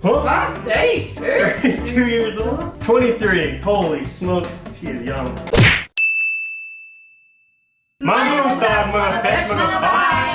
Huh? Huh? 32? 32 years old? 23. Holy smokes, she is young. Maayong buntag, mga best mga bay!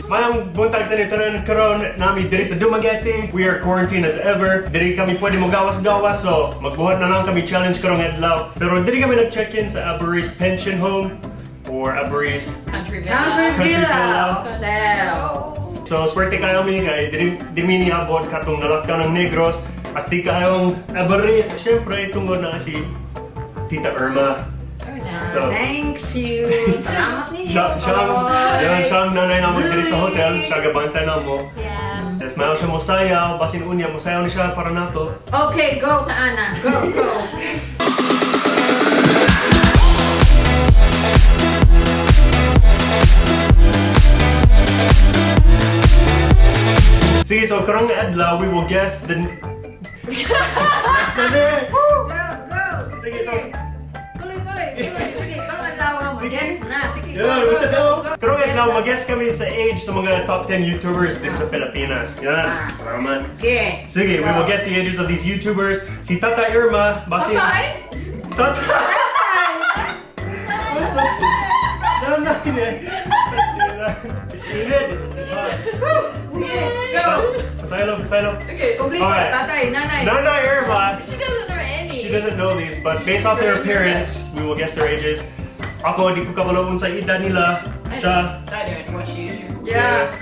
Maayong buntag sa inyo tanan karon naa mi diri sa Dumaguete. We are quarantined as ever. Diri kami pwede mo gawas-gawas, so magbuhat na lang kami challenge karong adlaw. Pero diri kami nag-check-in sa Abaris Pension Home or Abaris Country Villa. Country Country Villa Villa. Hotel. So, swerte kaayo mi kay diri mi niabot katong na-lockdown ang Negros. Asti kaayo ang Abaris. Siyempre, tungod na si Tita Irma. Oh, nice. So, Thanks you. Salamat ninyo. Siya, yan, siya ang nanay namo diri sa hotel. Siya gabantay namo. Yeah. Yes, maayo siya mosayaw. Basin unya, mosayaw ni siya para nato. Okay, go Taana. Go, go. Sige, so karong adlaw, we will guess the... Guess na ni! Go, go. Sige, so... Tuloy, tuloy, tuloy. Sige, karong adlaw mo. Sige. Guess na. Sige, go, Yan, go, what's go, daw? go. Karong adlaw, mag-guess kami sa age sa mga top 10 YouTubers dito sa Pilipinas. Yan, Ah. salamat. Okay. Sige, we will guess the ages of these YouTubers. Si Tata Irma, basin... Tatay? Tata! What's up? Nanay eh. It's init. It's hot. Sige, go. Pasaylo, pasaylo. Okay. Complete. Alright. Tatay, nanay. Nanay Irma, She doesn't know any. she doesn't know these, but based off their appearance, we will guess their ages. Ako, di ko kabalo sa edad nila. I Siya. don't, I don't watch YouTube. Yeah.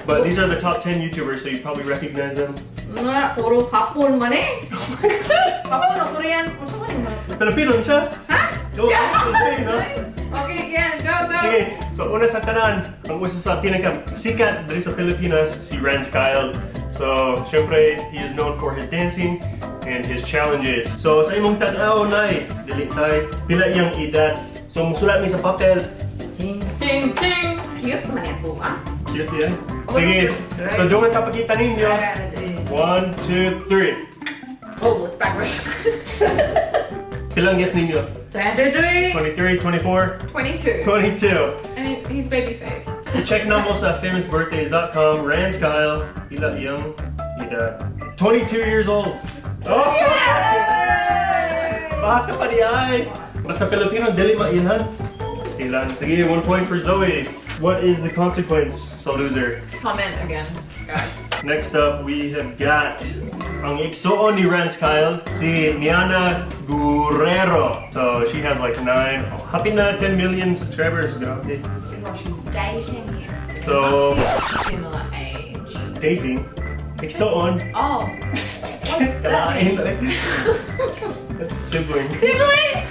But these are the top 10 YouTubers, so you probably recognize them. Nga, puro Hapon man eh. Hapon o Korean. Unsa man yung mga- Filipino siya. Ha? Go, Filipino. Okay, again. Go, go. Sige, so una sa tanan, ang usa sa pinaka sikat diri sa Pilipinas, si Renz Kyle. So, syempre, he is known for his dancing and his challenges. So, sa imong tan-aw, nay, dili tay, pila iyang edad. So, musulat mi sa papel. Ting. Ding, ding. Cute man yan po, ah. Cute yan. Sige, so doon ang tapakita ninyo. One, two, three. Oh, it's backwards. Pilang guess ninyo? 23. 23, 24, 22. 22. I mean, he's baby faced. Check na mo sa famousbirthdays.com. Renz Kyle, pila iyang edad. 22 years old. Oh! Bata pa diay! Basta Pilipino, dili mailhan. Stilan. Sige, 1 point for Zoe. What is the consequence sa loser? Comment again, guys. Next up, we have got ang igsuon ni Renz Kyle, si Niana Guerrero. So she has like 9, oh, happy na 10 million subscribers. Grabe. Well, she's dating him. So- So, they must be similar age. Dating. Igsuon. Oh. What's that Kalain. mean? That's siblings. Sibling!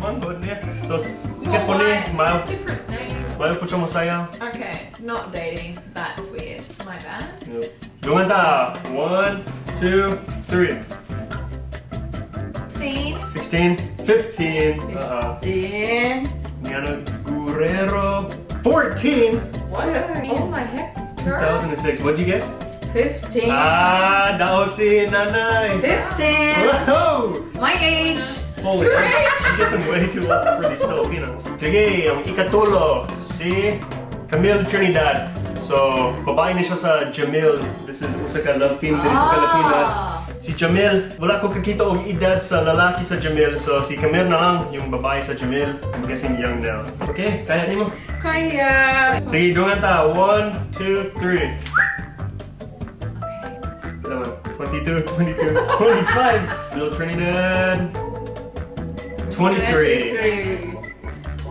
Manggod niya. So, sikat po ni, Why? maayo, Different name. maayo po siya mosayaw. Okay, not dating. That's weird. My bad. Yep. Dungan ta. One, two, three. 15. 16, 15. 10. Niana Guerrero. 14. What? Oh my heck. Girl. 2006. What'd you guess? 15. Ah, daog si nanay. 15. Whoa! My age. Holy, I'm guessing way too old for these Filipinos. Sige, ang ikatulo, si Camille Trinidad. So, babae ni siya sa Jamil. This is usa ka love team diri sa Pilipinas. Si Jamil, wala ko kakita og edad sa lalaki sa Jamil. So, si Camille na lang, yung babae sa Jamil. I'm guessing young now. Okay, kaya nimo. Kaya. Sige, dungan ta. One, two, three. Pila man? 22, 22, 25. Camille Trinidad. 23.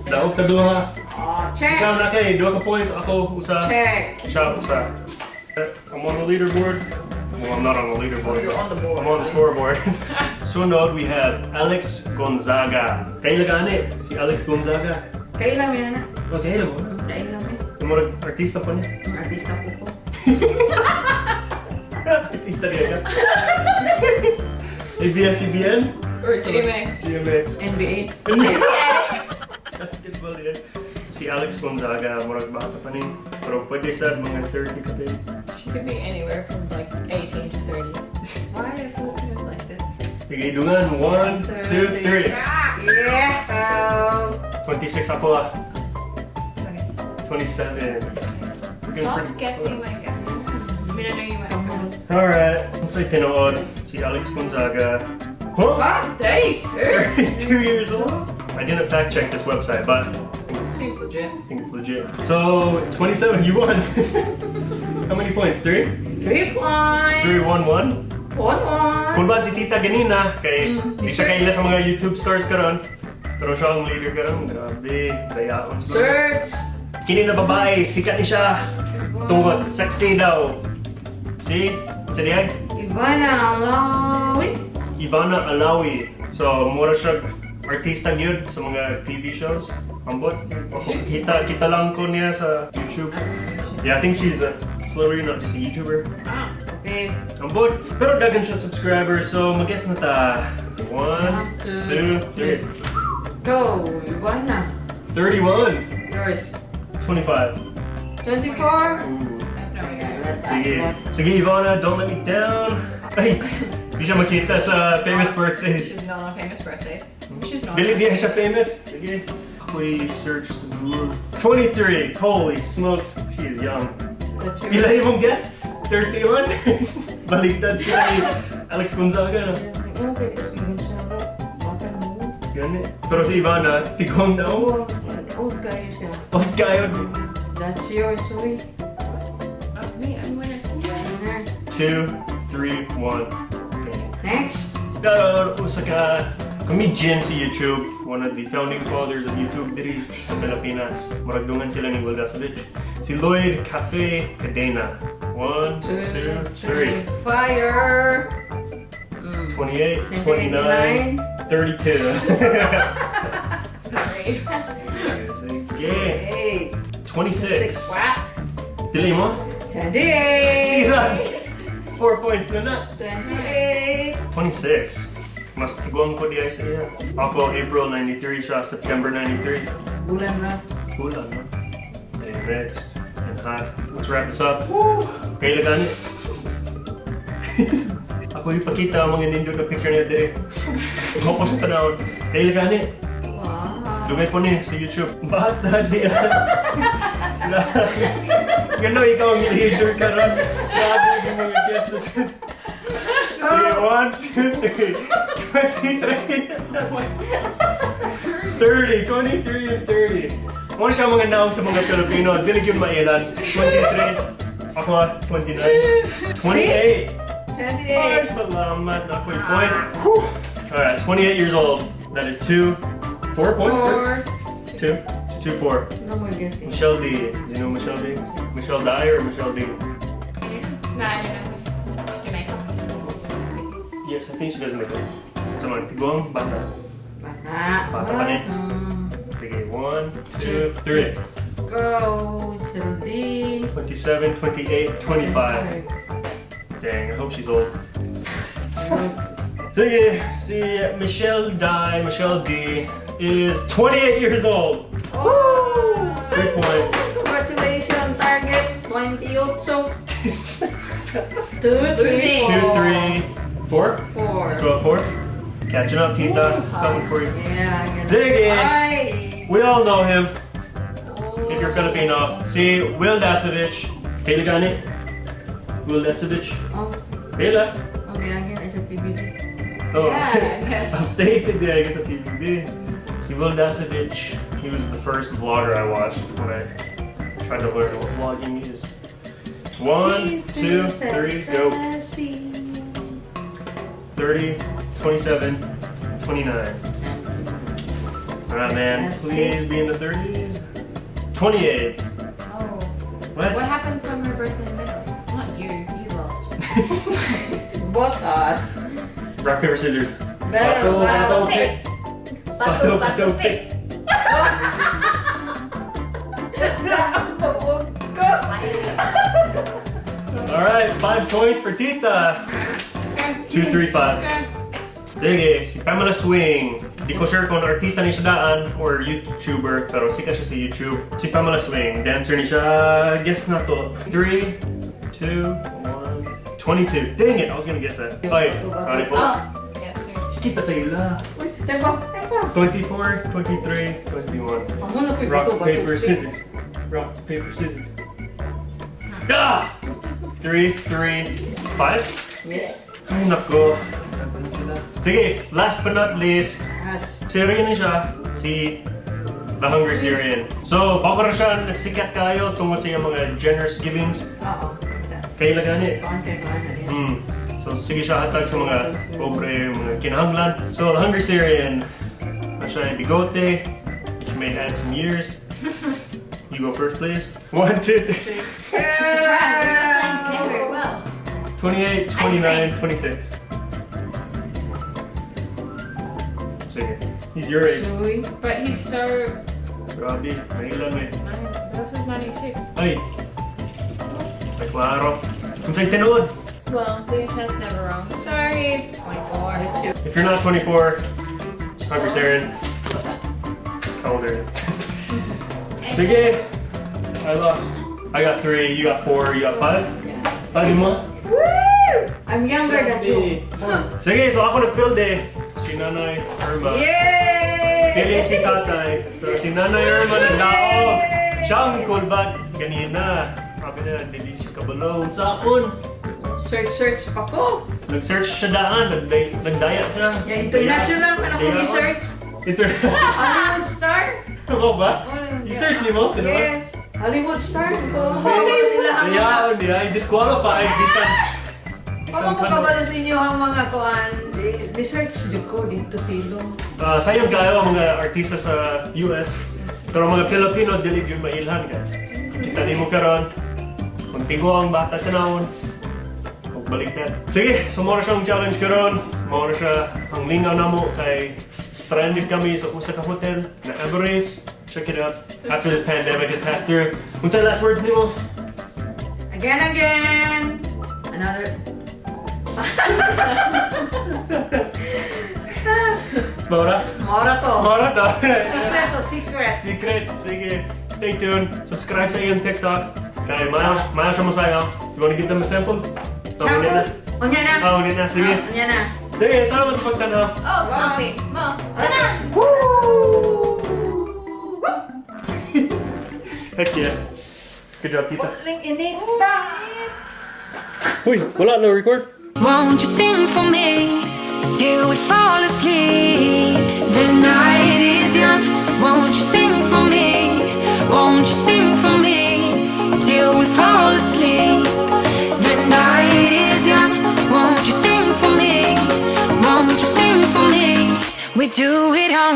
23. Daog ta duha. Oh, check. Ikaw na kay duha ka points, ako usa. Check. Siya usa. I'm on the leaderboard. Well, I'm not on the leaderboard. You're on the board. I'm on the scoreboard. Sunod, we have Alex Gonzaga. Kaila gani si Alex Gonzaga. Kailan mo yan na? Okay, mo. Kailan mo? Murag artista pa niya. Artista po ko. Artista niya ka. ABS-CBN? Or GMA. GMA. NBA. Basketball yan. Si Alex Gonzaga, murag bata pa ni. Pero pwede sa mga 30 ka pa. She could be anywhere from like 18 to 30. Why are Filipinos like this? Sige, dungan. 1, 2, 3. Yeah. 26 ako ah. 26. 27. We're getting Stop pretty guessing close. my guesses. I mean, I know you might. Alright. Unsay tinuod si Alex Gonzaga. Huh? Ah! 32? 32 years old? I didn't fact check this website, but Seems legit. I think it's legit. So, 27, you won. How many points? Three? 3 points. 3, 1, 1? 1-1. Kulbaan si Tita ganina, kay di siya kaila sa mga YouTube stars karon. Pero siya ang leader karon. Grabe, dayaon sa Search. Kini na babae, sikat ni siya. Tungod, sexy daw. Si, sa diay? Ivana Alawi. Ivana Alawi. So, mura siya artista gyud sa mga TV shows. Ambot. Ako, kita lang ko niya sa YouTube. Yeah, I think she's a celebrity, not just a YouTuber. Ah. Okay. Ambot. Pero daghan siya subscribers, so mag-guess na ta. One, two, three. Go, Ivana. 31. Yours. 25. 24. Ooh. I have no idea. Sige. Sige, Ivana, don't let me down. Ay, di siya makita sa famous birthdays. She's not on famous birthdays. She's not. Dili di siya famous. Sige. Ako'y search sa Google. 23. Holy smokes. She is young. That's yours. Pila imong guess? 31? Baliktad siya ni Alex Gonzaga, no? Okay, experience na bro. Bata mo. Gani. Pero si Ivana, tigong na. Oh, old kayo siya. Oh, kayo. That's yours, uy. Oh, me, I'm winner. Winner. 2, 3, 1. Okay. Next. Karon usa ka comedian sa YouTube, one of the founding fathers of YouTube diri sa Pilipinas. Murag dungan sila ni Will Dasovich. Si Lloyd Cafe Cadena. 1, 2, 3. Fire. 28, 29, 32. Sorry. Sige. Eight. 26. Wow. Pili mo? 28. Sira! 4 points na na. 28. 26. Mas tiguang ko di ay sa iya. Ako, April 93, siya September 93. Bulan ra. Kulang, no? Okay, next. And hot. Let's wrap this up. Woo! Kay gani. Ako ipakita ang mga nindot na picture niya dire. Ako sa tanawon. Kay gani. Wow. Dugay po ni sa YouTube. Bata di. Gano ikaw ang leader karon. Grabe yung mga guesses. Sige, 1, 2, 3. 23. 30, 23 and 30. Mao siya mga naong sa mga Pilipino, dili gyud mailan. 23, ako 29, 28. Ay, 28. salamat na ako'y point. Whew. Alright, 28 years old. That is 2, 4 points? Four. 2, 2, 4. No more guessing. Michelle D. Do you know Michelle D? Michelle Dye or Michelle D? No, I don't know. Do makeup. Yes, I think she does makeup. Come on, tiguang bata. Bata. Bata pa ni. Sige, 1, 2, 3. Go, Michelle D. 27, 28, 25. Dang, I hope she's old. Sige, si Michelle Dye, Michelle D, is 28 years old. Oh! 3 points. Congratulations, target 28. 2, 3, Losing. 2, 3, 4. 4. Still at 4. Catching up, Tita. Ooh, Coming for you. Yeah, I guess. Sige. Ay! We all know him. Oh. If you're Filipino. Si Will Dasovich. Pila gani? Will Dasovich. Oh, Pila. okay, again, sa PBB. Oh. Yeah, I guess. Updated yeah, I guess sa PBB. Si Will Dasovich, he was the first vlogger I watched when I tried to learn what vlogging is. 1, 2, 3, go. 30, 27, 29. Alright, man. That's Please it. be in the 30s. 28. Oh. What? What happens when we're both in the middle? Not you. You lost. Both us. Rock, paper, scissors. Battle, Bato, battle, bato, pick. Bato, bato, pick. Ko. Alright, 5 points for Tita. 2, 3, 5. Sige, si Pamela Swing. Di ko sure kung artista ni siya daan or YouTuber, pero sikat siya sa YouTube. Si Pamela Swing, dancer ni siya. Guess na to. 3, 2, 1, 22. Dang it, I was gonna guess that. Ay, sorry po. Oh. Yes. Kita sa ila. Uy, tempo, tempo. 24, 23, 21. Amo na ko'y Rock, bato, bato, paper, pick. scissors. Rock, paper, scissors. Ah! 3, 3, 5. Yes. Ay, nako. Laban sila. Sige, last but not least, Yes. Syrian ni siya, si The Hungry Syrian. So, bako ra siya nasikat kayo tungod sa iyang mga generous givings. Oo. Kay gani. Kuan kay kuan na niya. So, sige siya hatag sa mga pobre, mga kinahanglan. So, The Hungry Syrian, na siya ay bigote, which may add some years. You go first, please. One, two, three. Surprised, you're not playing the game very well. 28, 29, 26. Sige. He's your age. Suy. But he's so. Grabe, nailan eh. This is 96. Ay! Ay, klaro. Unsay tinuod? Well, the internet's never wrong. Sorry, it's 24. If you're not 24, Hungry Syrian, how old are you? Sige! I lost. I got 3, you got 4, you got 5? Yeah. 5 mo? Woo! I'm younger than you. Sige, so ako nag-build eh. Si Nanay Irma. Yay! Pili si tatay, pero si Nanay Irma nagdaog. Siya ang kulbat kanina. Sabi na, dili siya kabalo. Unsaon? Search, search pa ko. Nag-search siya daan, nagdaya siya. Yeah, international man ako Daya. ni-search. International. Hollywood star. Ako ba? Oh, I-search ni mo? Tinuod? Yes. Hollywood star. Ko. Sila ang mga. Yeah, di ay disqualified bisan. Pamo ko kabalo sa inyo ang mga kuan. Di-search jud ko dito silong. Sayon kayo ang mga artista sa US. Pero mga Pilipino dili jud mailhan ka. Kita nimo karon magtigo ang bata tanawon. Ug baligtad. Sige, so mao na siyang challenge karon. Mao na siya ang lingaw namo kay stranded kami sa usa ka hotel na Everest. Check it out after this pandemic has passed through. Unsay last words nimo? Again, again. Another. Maura? Maura to. Maura to. Secret to, secret. Secret. Sige. Stay tuned. Subscribe sa iyong TikTok. Kay mayo, mayo siya mosayaw. You wanna give them a sample? Oh, ulit na. Sample. Unya na. Ah, ulit na. Sige. Ah, unya na. Sige, salamat sa pagtanaw. Oh, coffee. Mo. Tanan! Woo! Heck yeah. Good job, Tita. Ling inita. Uy, wala no record. Won't you sing for me till we fall asleep? The night is young. Won't you sing for me? Won't you sing for me till we fall asleep? The night is young. Won't you sing for me? Won't you sing for me? We do it all.